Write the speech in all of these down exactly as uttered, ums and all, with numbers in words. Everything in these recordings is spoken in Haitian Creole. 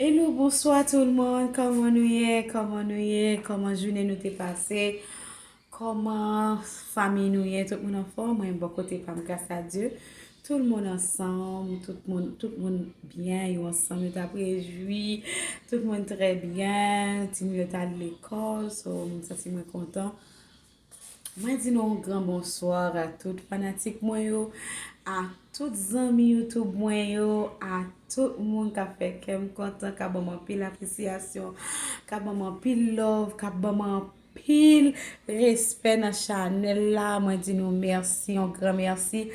Hello, bonswa tout moun. Kòman nou ye? Kòman nou ye? Kòman jounen nou te pase? Kòman fanmi nou ye? Tout moun anfòm? Mwen bò kote pa m, gras a Dye. Tout moun ansanm, tout moun, tout moun byen, yo ansanm, yo t ap rejwi. Tout moun trè byen. Timoun yo t al lekòl, so m santi mwen kontan. Mwen di nou yon gran bonswa a tout fanatik mwen yo, a tout zanmi YouTube mwen yo, a tout moun k ap fè kè m kontan, k ap ban m anpil apresyasyon, k ap ban m anpil love, k ap ban m anpil respè nan chanèl la. Mwen di nou mèsi, yon gran mèsi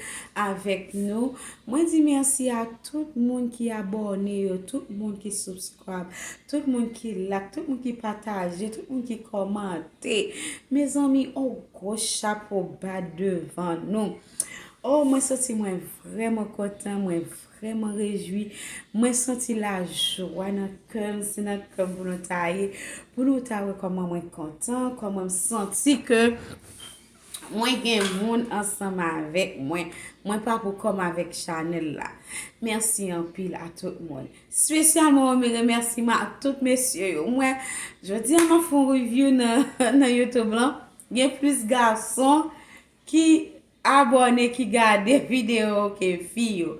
avèk nou. Mwen di mèsi a tout moun ki abòne yo, tout moun ki subscribe, tout moun ki like, tout moun ki pataje, tout moun ki kòmante. Mezanmi, on gwo chapo ba devan nou. Oh, mwen santi mwen vrèman kontan, mwen vrèman rejwi. Mwen santi lajwa nan kè m, se nan kè m pou nou ta ye, pou nou ta wè kòman mwen kontan, kòman m santi ke mwen gen moun ansanm avèk mwen. Mwen pa pou kò m avèk chanèl la. Mèsi anpil a tout moun. Espesyalman, mwen remèsiman ak tout mesye yo. Mwen, jodi a, m ap fè yon review nan, nan YouTube lan. Gen plis gason ki abòne, ki gade videyo ke fi yo.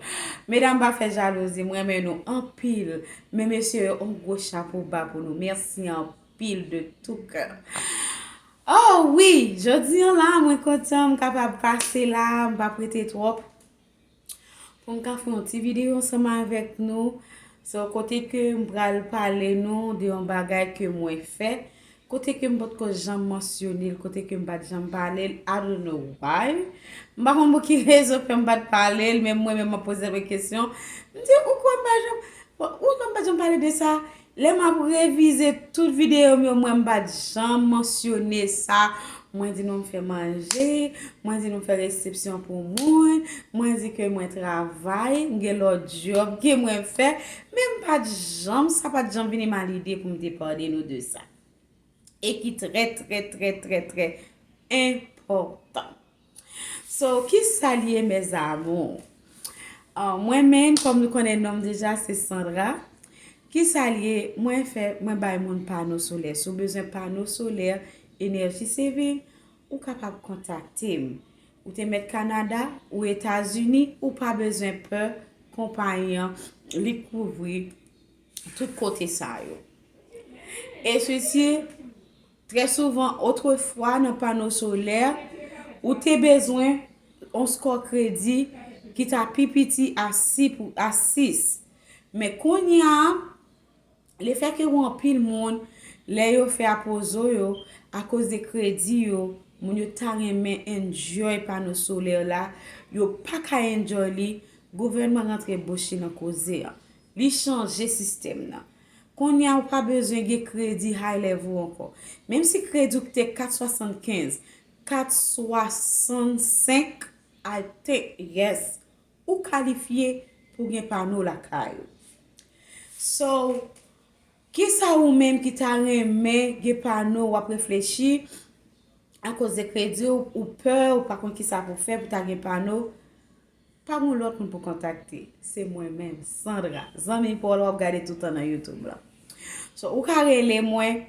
Medam, pa fè jalouzi, m renmen nou anpil. Men mesye yo, on gwo chapo ba pou nou. Mèsi anpil de tout cœur. Oh wi, jodi an la, mwen kontan m kapab pase la, m p ap rete twòp. Pou m ka fè yon ti videyo ansanm avèk nou. So, kote ke m pral pale nou de yon bagay ke mwen fè. Kote ke m potko janm mansyone l, kote ke m pa t janm pale l, I don't know why. M pa konn pou ki rezon fè m pa t pale l, men mwen menm mwen poze mwen kesyon. M di, ou kwè m pa janm, ou kwè m pa t janm pale de sa? Lè m ap revize tout videyo m yo, mwen m pa t janm mansyone sa. Mwen di nou m fè manje, mwen di nou m fè resepsyon pou moun, mwen di ke mwen travay, m gen lòt djòb ke mwen fè, men m pa t janm, sa pa t janm vini m a lide pou m te pale nou de sa. E ki trè, trè, trè, trè, trè enpòtan. So, kisa l ye, mes amours? Ah, mwen menm, kòm nou konnen non m deja, se Sandra. Kisa l ye? Mwen fè, mwen bay moun pano solè. Si w bezwen pano solè, Energy Saving, ou kapab kontakte m. Ou te mèt Kanada, ou Etazini, ou pa bezwen pè, konpayi an, li kouvri tout kote sa yo. E sesi, trè souvan, otrefwa, nan pano solè, ou te bezwen yon skò kredi ki ta pi piti a sis pou, a sis. Men kounye a, lefètke gen anpil moun, lè yo fè apozo yo, akoz de kredi yo, moun yo ta renmen enjoy pano solè la, yo pa ka enjoy li, gouvènman rantre bouch li nan koze a. Li chanje sistèm nan. Kounye a, ou pa bezwen gen kredi high level ankò. Menm si kredi w te kat swasannkenz, kat swasannsenk, I think, yes, ou kalifye pou gen pano lakay ou. So, kisa ou menm ki ta renmen gen pano, w ap reflechi, akoz de kredi w, ou pè, ou pa konn kisa pou fè pou ta gen pano, pa gen lòt moun pou kontakte. Se mwen menm, Sandra, zanmi pa w la w ap gade toutan nan YouTube la. So, ou ka rele mwen,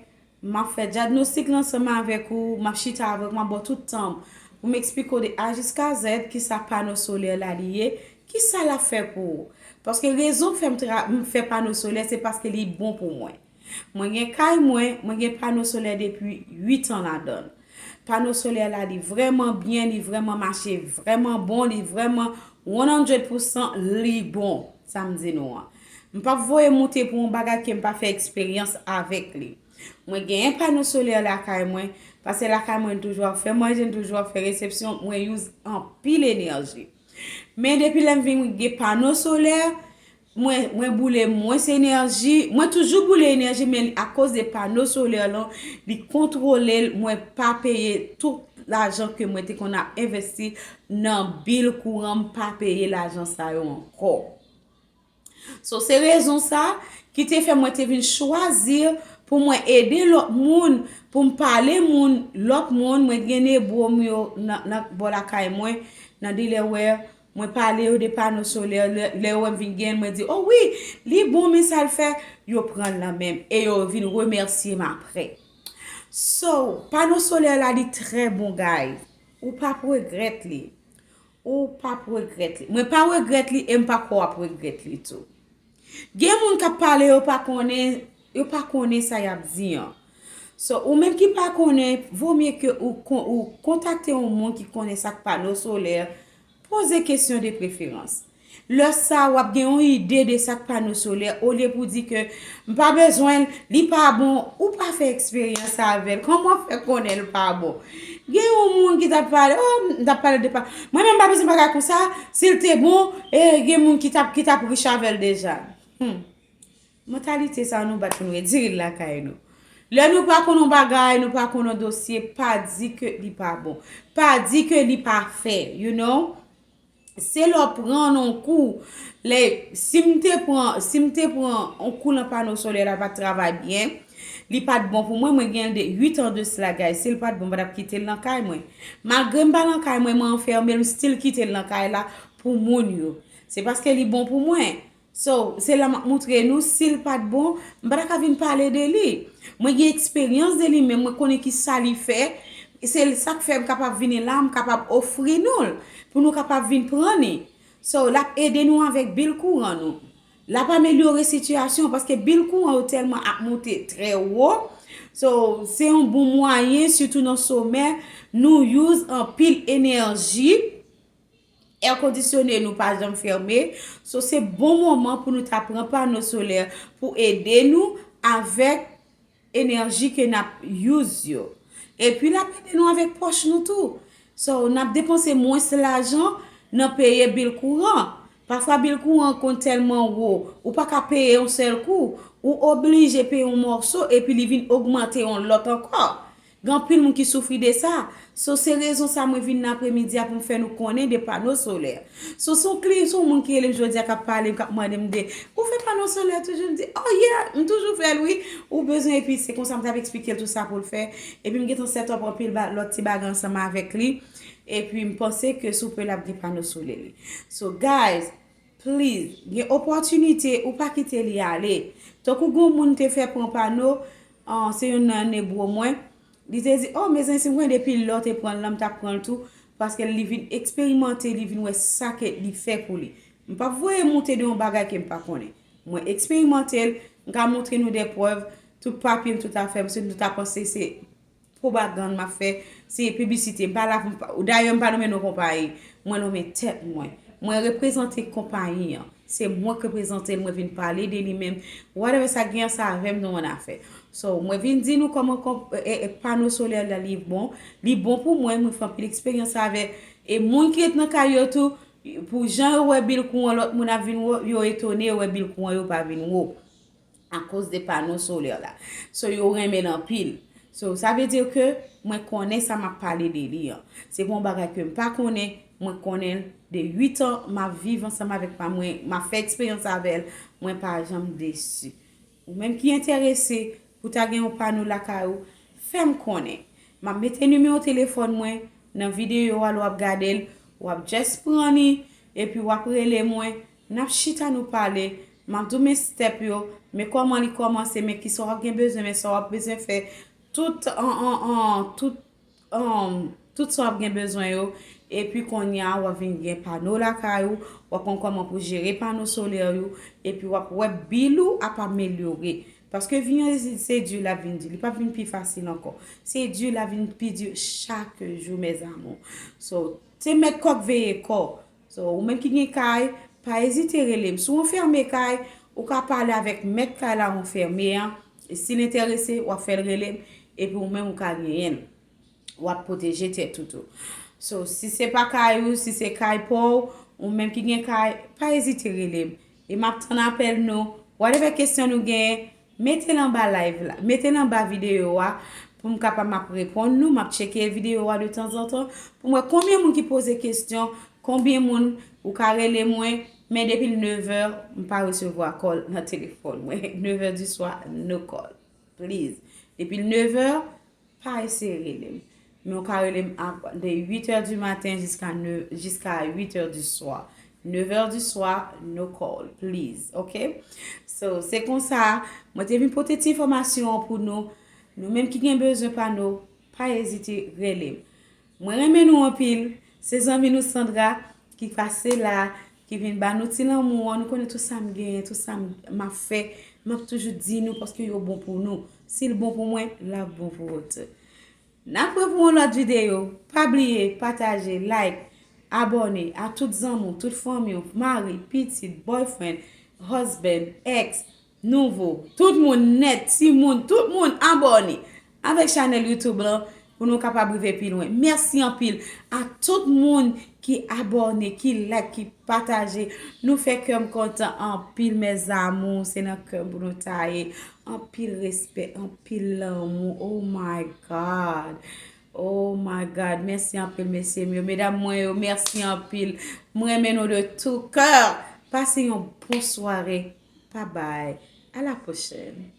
m ap fè dyagnostik la ansanm avèk ou, m ap chita avèk ou, m ap ba w tout tan m pou m eksplike w de A jiska Z kisa pano solè la li ye, kisa l ap fè pou ou. Paske rezon k fè m tra-, m fè pano solè, se paske li bon pou mwen. Mwen gen kay mwen, mwen gen pano solè depi uit an ladan l. Pano solè la, li vrèman byen, li vrèman mache vrèman bon, li vrèman one hundred percent li bon, sa m di nou an. M p ap voye moute pou yon bagay ke m pa fè eksperyans avèk li. Mwen genyen pano solè lakay mwen, paske lakay mwen, m toujou ap fè manje, m toujou ap fè resepsyon, mwen use anpil enèji. Men depi lè m vin gen pano solè, mwen, mwen boule mwens enèji. Mwen toujou boule enèji, men akoz de pano solè lan, li kontwole l, mwen pa peye tout lajan ke mwen te konn ap envesti nan bil kouran, m pa peye lajan sa yo ankò. So, se rezon sa ki te fè mwen te vin chwazi pou mwen ede lòt moun, pou m pale moun, lòt moun, mwen gen nebwo m yo nan, nan bò lakay mwen, nan Delaware, Mwen pale yo de pano solè, lè, lè yo wè m vin gen l, mwen di, "Oh wi, li bon, men sa l fè," yo pran l nan men m e yo vin remèsye m apre. So, pano solè la, li trè bon, guys. Ou p ap regrèt li. Ou p ap regrèt li. Mwen pa regrèt li e m pa kwè w ap regrèt li tou. Gen moun k ap pale, yo pa konnen, yo pa konnen sa y ap di an. So, ou menm ki pa konnen, vo mye ke ou, kon- ou kontakte yon moun ki konnen sa k pano solè, poze kesyon de preferans. Lè sa, w ap gen yon ide de sa k pano solè, olye pou di ke m pa bezwen l, li pa bon, ou pa fè eksperyans avè l. Kòman w fè konnen l pa bon? Gen yon moun ki t ap pale, oh, m t ap pale de pa. Mwen menm pa bezwen bagay konsa, si l te bon, e gen moun ki t ap, ki t ap rich avè l deja. Hmm. Mantalite sa a nou bat pou nou retire l lakay nou. Lè nou pa konn yon bagay, nou pa konn yon dosye, pa di ke li pa bon. Pa di ke li pa fè, you know? Se lè w pran yon kou. Lè, si m te pran, si m te pran yon kou lan pano solè la, pa t travay byen, li pa t bon pou mwen, mwen gen l de uit an de sila, guys. Si l pa t bon, m pa t ap kite l nan kay mwen. Malgre m pa nan kay mwen, mwen anfèmen l, m still kite l nan kay la pou moun yo. Se paske li bon pou mwen. So, se la m ap montre nou, si l pa t bon, m pa ta ka vin pale de li. Mwen gen eksperyans de li, men mwen konnen ki sa li fè. Se l sa k fè m kapab vini la, m kapab ofri nou l, pou nou kapab vin pran li. So, l ap ede nou avèk bil kouran nou. L ap amelyore sitiyasyon, paske bil kouran yo tèlman ap monte trè wo. So, se yon bon mwayen, sitou nan somè, nou use anpil enèji. Èkondisyone nou pa janm fèmen. So, se bon moman pou nou ta pran pano solè pou ede nou avèk enèji ke n ap use yo. Epi, l ap ede nou avèk pòch nou tou. So, n ap depanse mwens lajan nan peye bil kouran. Pafwa, bil kouran konn tèlman wo, ou pa ka peye yon sèl kou. Ou oblije peye yon mòso, epi li vin ogmante yon lòt ankò. Gen anpil moun ki soufri de sa. So, se rezon sa mwen vin nan apremidi a pou m fè nou konnen de pano solè. So, se yon kli, se yon moun ki rele m jodi a, k ap pale m, k ap mande m de, "Ou fè pano solè toujou?" M di, "Oh yeah, m toujou fè l, wi." Ou bezwen, epi se konsa m t ap eksplike l tout sa pou l fè. Epi m gentan set up anpil ba- lòt ti bagay ansanm avèk li. Epi m panse ke sou pe l ap gen pano solè li. So, guys, please, gen opòtinite, ou pa kite li ale. Tankou gen yon moun te fè pran pano, ah, se youn nan nebwo mwen. Li te di, "Oh, mezanmi, si mwen depi lè w te pran l lan, m t ap pran l tou, paske li vin eksperimante, li vin wè sa ke li fè pou li." M p ap voye monte de yon bagay ke m pa konnen. Mwen eksperimante l, m ka montre nou de prèv, tout papye m, tout afè m, si nou ta panse se pwopagann m ap fè, se piblisite. M pa la pou m pa- dayè, m pa nonmen non konpayi. Mwen nonmen tèt mwen. Mwen reprezante konpayi an. Se mwen k reprezante l, mwen vin pale de li menm. Whatever sa gen an, sa avè m nou ann afè. So, mwen vin di nou kòman konp- e, e, pano solè la li bon. Li bon pou mwen, mwen fè anpil eksperyans avè. E moun ki ret nan kay yo tou, pou jan yo wè bil kouran lòt moun ap vin wo, yo etone, yo wè bil kouran yo pa vin wo. Akoz de pano solè la. So, yo renmen l anpil. So, sa vle di ke mwen konnen sa m ap pale de li an. Se pa yon bagay ke m pa konnen, mwen konnen l de uit an, m ap viv ansanm avèk pa mwen, m ap fè eksperyans avè l, mwen pa janm desi. Ou menm ki enterese pou ta gen yon pano lakay ou, fè m konnen. M ap mete nimewo telefòn mwen nan videyo a, lè w ap gade l, w ap just pran li, epi w ap rele mwen, n ap chita nou pale, m ap di w men step yo, men kòman li kòmanse, men kisa w ap gen bezwen, men sa w ap bezwen fè, tout, an, an, an, tout, an, tout sa w ap gen bezwen yo, epi kounye a w ap vin gen pano lakay ou, w ap konn kòman pou jere pano solè yo, epi w ap wè bil ou ap amelyore. Paske vin an se di l ap vin di, li p ap vin pi fasil ankò. Se di l ap vin pi di chak jou, mes amours. So, se mèt kòk veye kò. So, ou menm ki gen kay, pa ezite rele m. Si w anfème kay, ou ka pale avèk mèt kay la ou anfème an. E si l enterese, w ap fè l rele m, epi ou menm ou ka genyen l. W ap pwoteje tèt ou tou. So, si se pa kay ou, si se kay pa w, ou menm ki gen kay, pa ezite rele m. E m ap tann apèl nou. Whatever kesyon nou genyen, mete l anba live la. Mete l anba videyo a pou m kapab m ap reponn nou. M ap tcheke videyo a de tanzantan pou m wè konbyen moun ki poze kesyon, konbyen moun ou ka rele mwen. Men depi nevè, m pa resevwa call nan telefòn mwen. Nevè di swa, no call. Please. Depi nevè, pa eseye rele m. Men w ka rele m a, de huit heures du matin jusqu'à neuf, jusqu'à huit heures du soir. Neuf heures du soir, no call, please, ok? So, se konsa, mwen te vin pote ti enfòmasyon an pou nou. Nou menm ki gen bezwen pa nou, pa ezite rele m. Mwen renmen nou anpil. Se zanmi nou Sandra ki pase la, ki vin ba nou ti lanmou an. Nou konnen tout sa m genyen, tout sa m, m ap fè, m ap toujou di nou paske yo bon pou nou. Si l bon pou mwen, l ap bon pou ou tou. N ap wè pou yon lòt videyo. Pa bliye pataje, like, abòne a tout zanmi w, tout fanmi w, mari, pitit, boyfriend, husband, ex, nouvo, tout moun nèt, timoun, tout moun abòne avèk chanèl YouTube lan pou nou kapab rive pi lwen. Mèsi anpil a tout moun ki abòne, ki like, ki pataje. Nou fè kè m kontan anpil, mes amours. Se nan kè m pou nou ta ye. Anpil respè, anpil lanmou. Oh my God. Oh my God. Mèsi anpil, mesye m yo. Medam mwen yo, mèsi anpil. Mwen renmen nou de tout cœur. Pase yon bon sware. Bye bye. À la prochaine.